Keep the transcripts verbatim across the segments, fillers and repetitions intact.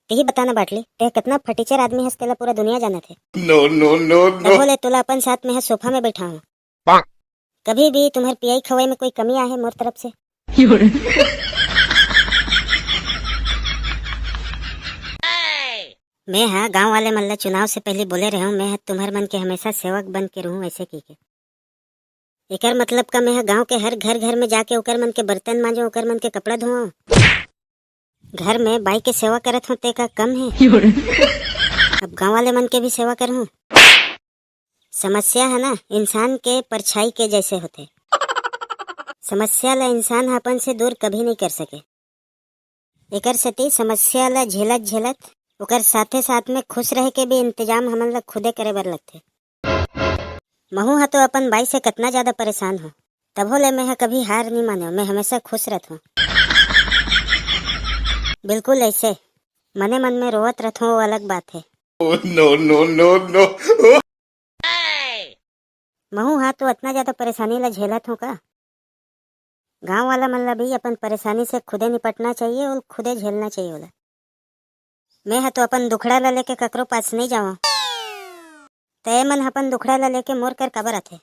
तेही बता ना बाटली, तेह कतना फटीचर आदमी हस, तेला पूरा दुनिया जानत हे। No, no, no, no। तभो ले तोला अपन साथ में ह सोफा में बैठा हूँ। कभी भी तुम्हर पियाई खवाई में कोई कमी आहे मोर तरफ से। मैं ह गांव वाले मन ला चुनाव से पहले बोले रहे हूँ, मैं ह तुम्हर मन के हमेशा सेवक बन के रहूं, ऐसे की के। एकर मतलब का मैं ह गांव के हर घर घर में जाके ओकर मन के बर्तन मांजो, ओकर मन के कपड़ा धोऊं? घर में बाई के सेवा करत हूँ, ते का कम है? अब गांव वाले मन के भी सेवा करहूँ। समस्या है ना, इंसान के परछाई के जैसे होथे। समस्या ला इंसान ह अपन से दूर कभी नहीं कर सके। एकर सेती समस्या ला झेलत झेलत ओकर साथे साथ में खुश रह के भी इंतजाम हमन ला खुदे करे बर लगथे। महू ह तो अपन बाई से कतना ज्यादा परेशान हो, तभो ले मैं ह कभी हार नहीं माने, मैं हमेशा खुश रहत हूँ। बिल्कुल ऐसे मने मन में रोवत रहत हूँ, वो अलग बात है। Oh, no, no, no, no। महू ह तो अतना ज्यादा परेशानी ला झेलत हूँ का? गांव वाला मन ला भी अपन परेशानी से खुदे निपटना चाहिए और खुदे झेलना चाहिए ओला। मैं ह तो अपन दुखड़ा ला लेके ककरो पास नहीं जावं। तय मन अपन दुखड़ा ला लेके मोर कर काबर आथे?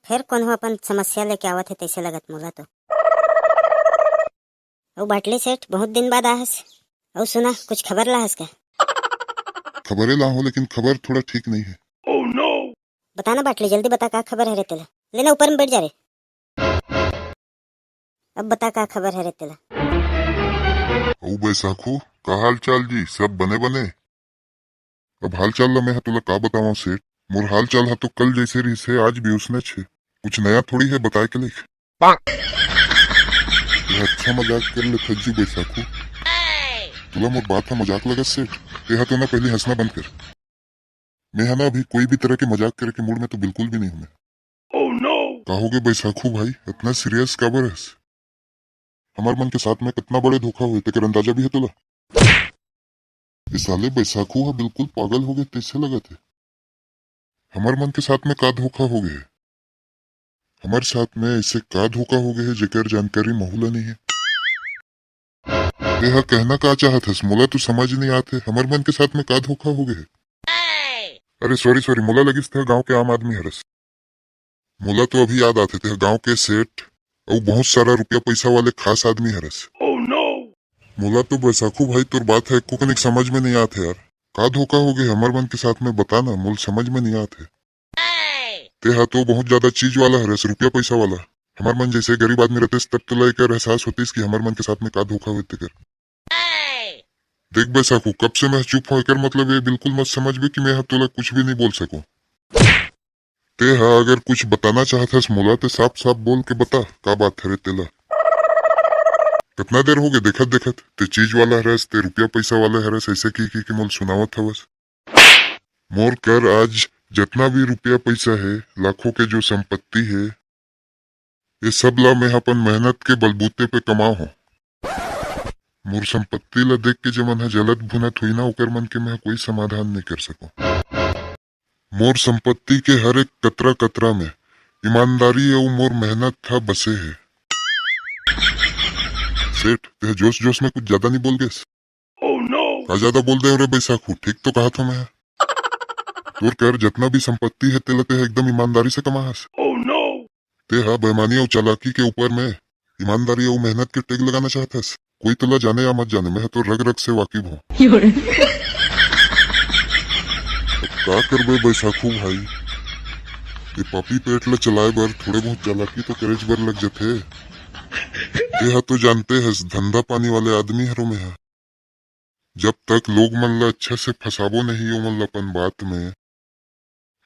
फेर कोनो अपन समस्या लेके आवत हे तैसे लगत मोला तो। अउ बाटली सेठ, बहुत दिन बाद आहस। अउ सुना, कुछ खबर लाहस का? खबरे ला हो, लेकिन खबर थोड़ा ठीक नहीं है। बताना बाटली, जल्दी बता, का खबर है रे तेला? लेना ऊपर में बैठ जा रे। अब बता, का खबर है रे तेला? अउ बैसाखू, का हाल चाल जी? सब बने बने? अब हाल चाल ला मैं ह तोला का बतावं सेठ, मोर हाल चाल ह तो कल जैसे रहिस हे, आज भी उसने छे। कुछ नया थोड़ी है बताए के लेख। ये अच्छा मजाक कर ले थज्जू बैसाखू। तोला मोर बात ह मजाक लगत सेठ? तेहा तो ना पहले हंसना बंद कर। मैं ह ना अभी कोई भी तरह के मजाक करे के मूड में तो बिल्कुल भी नहीं हूँ मैं। का होगे बैसाखू भाई, इतना सीरियस काबर हस? हमर मन के साथ में कितना बड़े धोखा होए, तेकर अंदाजा भी है तोला? ये साले बैसाखू ह बिल्कुल पागल हो गए, तैसे लगत है। हमर मन के साथ में का धोखा हो गए है? हमर साथ में ऐसे का धोखा हो गए है, जेकर जानकारी महू ला नहीं है? तेहा कहना का चाहत हस? मोला तो समझ नहीं आत है, हमर मन के साथ में का धोखा हो गए है? अरे सॉरी सॉरी, मोला लगिस तेहा गांव के आम आदमी हरस। मोला तो अभी याद आथे, तेहा गांव के सेठ अउ बहुत सारा रुपया पैसा वाले खास आदमी हरस। मोला तो बैसाखू भाई तोर बात ह एको कनिक समझ में नहीं आत है यार। का धोखा हो गए? हमर मन के साथ में बता ना, मोला समझ में नहीं आत है। तेहा तो बहुत ज्यादा चीज वाला हरस, रुपया पैसा वाला। हमर मन जैसे गरीब आदमी रहतेस तब तोला एकर एहसास होतिस कि हमर मन के साथ में का धोखा होए तेकर। देख बैसाखू, कब से मैं चुप हूँ, एकर मतलब ये बिल्कुल मत समझबे कि मैं ह तोला कुछ भी नहीं बोल सकूं। तेहा अगर कुछ बताना चाहत हस मोला, ते साफ साफ बोल के बता, का बात हरे तेला। कितना देर हो गए देखत देखत, ते चीज वाला हरस, ते रुपया पैसा वाला हरस, ऐसे की की, की मोल सुनावत हवस। मोर कर आज जितना भी रुपया पैसा है, लाखों के जो संपत्ति है, ये सब ला मैं अपन मेहनत के बलबूते पे कमाओ हूँ। मोर संपत्ति ला देख के जे मन ह जलत भुनत हुई ना, ओकर मन के मैं कोई समाधान नहीं कर सकूं। मोर संपत्ति के हर एक कतरा कतरा में ईमानदारी अउ मोर मेहनत ह बसे हे। सेठ, तेह जोश जोश में कुछ ज्यादा नहीं बोल गेस? का ज्यादा बोल दे रे बैसाखू, ठीक तो कहा था मैं। तोर कर जितना भी संपत्ति है, तेला तेह एकदम ईमानदारी से कमा हस। तेहा बेईमानी अउ चालाकी के ऊपर में ईमानदारी अउ मेहनत के टैग लगाना चाहत हस। कोई तोला जाने या मत जाने, मैं तो रग रग से वाकिफ हूँ। अब का करबे बैसाखू भाई, ये पापी पेट ला चलाए बर थोड़े बहुत चालाकी तो करेज बर लग जथे। तेहा तो जानते हस, धंधा पानी वाले आदमी हरो मैं हा। जब तक लोग मन ला अच्छा से फंसाबो नहीं ओमन ला अपन बात में,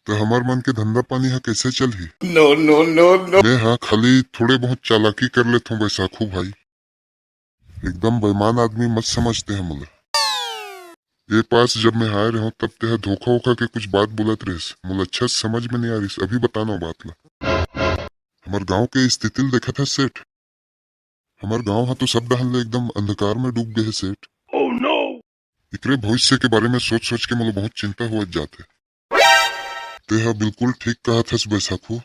तो हमर मन के धंधा पानी ह कैसे चलही? No, no, no, no। मैं हा खाली थोड़े बहुत चालाकी कर लेथों बैसाखू भाई, एकदम बेईमान आदमी मत समझते हैं मोला। ये पास जब मैं आए रहो तब तेहा धोखा वोखा के कुछ बात बोलत रहिस, मोला अच्छा से समझ में नहीं आ रहिस। अभी बताना बात ला। हमर गांव के स्थिति ल देखत है सेठ, हमर गांव ह तो सब डहन ले एकदम अंधकार में डूब गए है सेठ। एकरे भविष्य के बारे में सोच सोच के मोला बहुत चिंता होवत जात है। तेहा बिल्कुल ठीक कहत हस बैसाखू,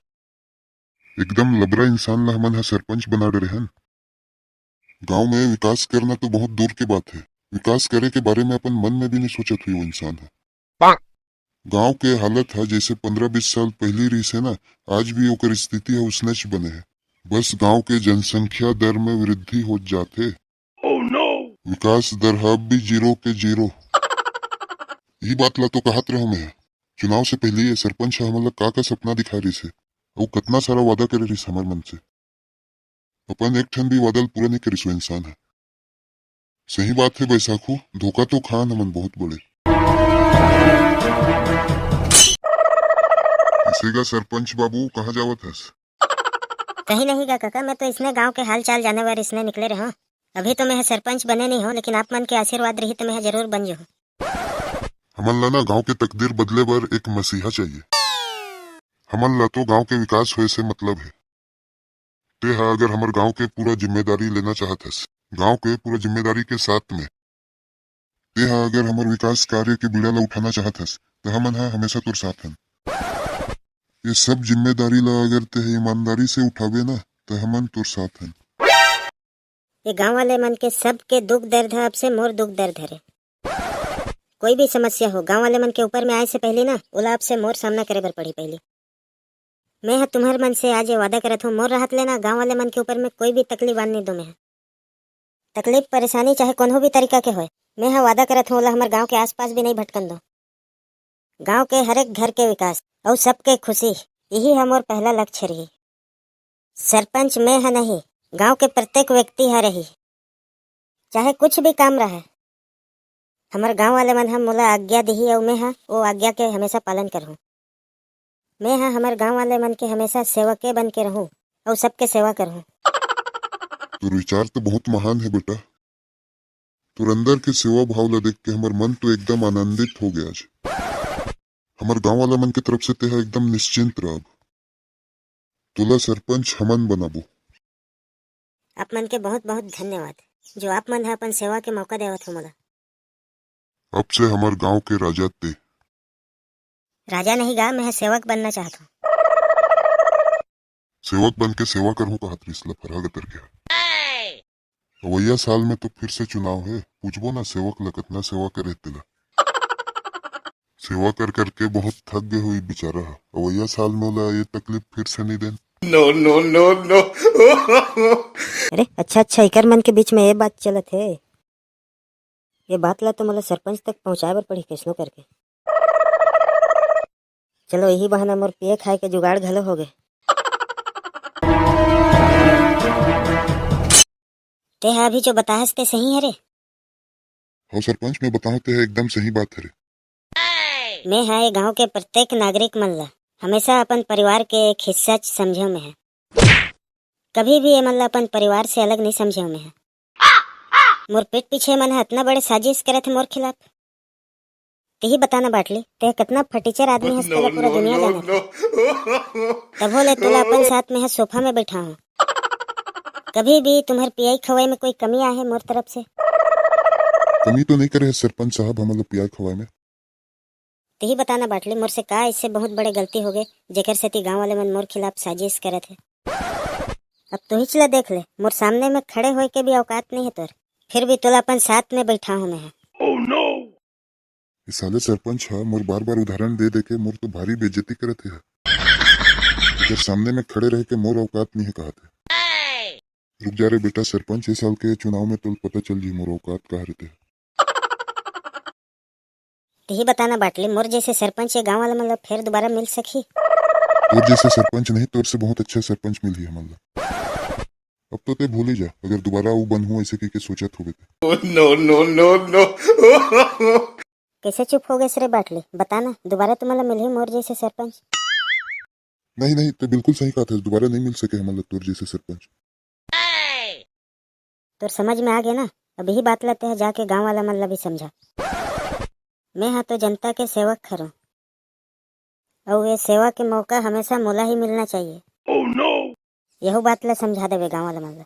एकदम लबरा इंसान ला हमन ह सरपंच बना डरे हन। गांव में विकास करना तो बहुत दूर के बात है, विकास करे के बारे में अपन मन में भी नहीं सोचत हुई वो इंसान है। गांव के हालत है जैसे पंद्रह बीस साल पहली रहिस है ना, आज भी ओकर स्थिति है उसनेच बने है। बस गांव के जनसंख्या दर में वृद्धि हो जाते, विकास दर है अब भी जीरो के जीरो। यही बात ला तो कहत रहो मैं, चुनाव से पहले ये सरपंच ह हमन ला का का सपना दिखा रहिस है, अउ कतना सारा वादा करे रहिस हमर मन से। अपन एक ठन भी वादा ल पूरा नहीं करिस वो इंसान है। सही बात है बैसाखू, धोखा तो खान हमन बहुत बड़े। ऐसे गा सरपंच बाबू, कहाँ जावत हस? कहीं नहीं गा काका, मैं तो इसने गांव के हाल चाल जाने बर इसने निकले रहो। अभी तो मैं सरपंच बने नहीं हो, लेकिन आप मन के आशीर्वाद रही तो मैं जरूर बन जाऊँ। हमन ला ना गांव के तकदीर बदले बर एक मसीहा चाहिए। हमन ला तो गांव के विकास होए से मतलब है। ते हा अगर हमर गांव के पूरा जिम्मेदारी लेना चाहत हस, गांव के पूरा जिम्मेदारी के साथ में ते हा अगर हमर विकास कार्य के बीड़ा ला उठाना चाहत हस, त हमन हा हमेशा तोर साथ हन। ये सब जिम्मेदारी ला अगर ते हा ईमानदारी से उठाबे ना, त हमन तोर साथ हन। ये गांव वाले मन के सबके दुख दर्द ह अब से मोर दुख दर्द हरे। कोई भी समस्या हो, गांव वाले मन के ऊपर में आए से पहले ना, ओला अब से मोर सामना करे बर पड़ी पहले। मैं ह तुम्हर मन से आज ये वादा करत हूँ, मोर रहत ले ना गांव वाले मन के ऊपर में कोई भी तकलीफ आन नहीं दो मैं ह। तकलीफ परेशानी चाहे कोनो भी तरीका के होए, मैं ह वादा करत हूँ, ओला हमर गांव के आसपास भी नहीं भटकन दो। गांव के हर एक घर के विकास अउ सबके खुशी, यही ह मोर पहला लक्ष्य रही। सरपंच मैं ह नहीं, गांव के प्रत्येक व्यक्ति ह रही, चाहे कुछ भी काम रहे। हमर गांव वाले मन ह मोला आज्ञा दिही अउ मैं ह ओ आज्ञा के हमेशा पालन करहूं। मैं ह हमर गांव वाले मन के हमेशा सेवके बन के रहूं अउ सबके सेवा करहूं। तोर विचार तो बहुत महान है बेटा। तोर अंदर के सेवा भाव ला देख के हमर मन तो एकदम आनंदित हो गया आज। हमर गांव वाला मन के तरफ से तेहा एकदम निश्चिंत रह। तोला सरपंच हमन बनाबो। आप मन के बहुत बहुत धन्यवाद, जो आप मन ह अपन सेवा के मौका देवत हो मोला। अब से हमर गांव के राजा ते। राजा नहीं गा, मैं ह सेवक बनना चाहत हूँ। सेवक बन के सेवा करहूं कहत रिस ल फरहा गतर के। अवैया साल में तो फिर से चुनाव है, पूछबो ना सेवक ल कतना सेवा करे तेला। सेवा कर करके बहुत थक गए हुई बेचारा ह। अवैया साल में ओला ये तकलीफ फिर से नहीं देन। No, no, no, no। अरे अच्छा अच्छा, एकर मन के बीच में ये बात चलत है। ये बात ला तो मोला सरपंच तक पहुंचाए बर पड़ही कैसनो करके। चलो यही बहाना मोर पिए खाए के जुगाड़ घलो हो गए। ते हा अभी जो बताहस ते सही हरे। हो सरपंच, मैं बताहूं ते हा एकदम सही बात हरे। मैं हा ये गांव के प्रत्येक नागरिक मन ला हमेशा अपन परिवार के एक हिस्सा समझे में है। कभी भी ये मन ला अपन परिवार से अलग नहीं समझे में है। मोर पीठ पीछे मन हा इतना बड़े साजिश करे थे मोर खिलाफ। तेही बताना बाटली, ते कितना फटीचर आदमी हस, तेला पूरा दुनिया जानत है। तभो ले तोला अपन साथ में ह सोफा में बैठा हूँ। कभी भी तुम्हर पियाई खवाई में कोई कमी आहे मोर तरफ से? कमी तो नहीं करे है सरपंच साहब, हमन लोग पियाई खवाई में। तेही बताना बाटली, मोर से का इससे बहुत बड़े गलती हो गए, जेकर सेती गांव वाले मन मोर खिलाफ साजिश करत है। अब तोहिच ला देख ले, मोर सामने में खड़े होए के भी औकात नहीं है तोर, फिर भी तोला अपन साथ में बैठा हूँ मैं। ये साले सरपंच ह मोर बार बार उदाहरण दे दे के मोर तो भारी बेइज्जती करत हे। इधर सामने में खड़े रह के मोर औकात नहीं है कहत है। रुक जा रे बेटा सरपंच, ये साल के चुनाव में तोल पता चल जी मोर औकात कहाँ रहते है। तेही बताना बाटली, मोर जैसे सरपंच ये गांव वाला मन ला फेर दोबारा मिल सकही? तोर जैसे सरपंच नहीं, तोर से बहुत अच्छा सरपंच मिलही हमन ला। अब तो ते भूल ही जा, अगर दोबारा वो बनहूँ ऐसे कह के सोचत होबे ते। No, no, no, no। कैसे चुप हो गए रे बाटली? बताना, दोबारा तुम्हारा मिलही मोर जैसे सरपंच? नहीं नहीं, ते बिल्कुल सही कहा था, दोबारा नहीं मिल सके हमन ला तोर जैसे सरपंच। तोर समझ में आ गया ना? अब यही बात ला तेहा जाके गांव वाला मन ला भी समझा। मैं हा तो जनता के सेवक हरों, अउ ये सेवा के मौका हमेशा मोला ही मिलना चाहिए। Oh no! यहू बात ला समझा देवे गांव वाला मन ला।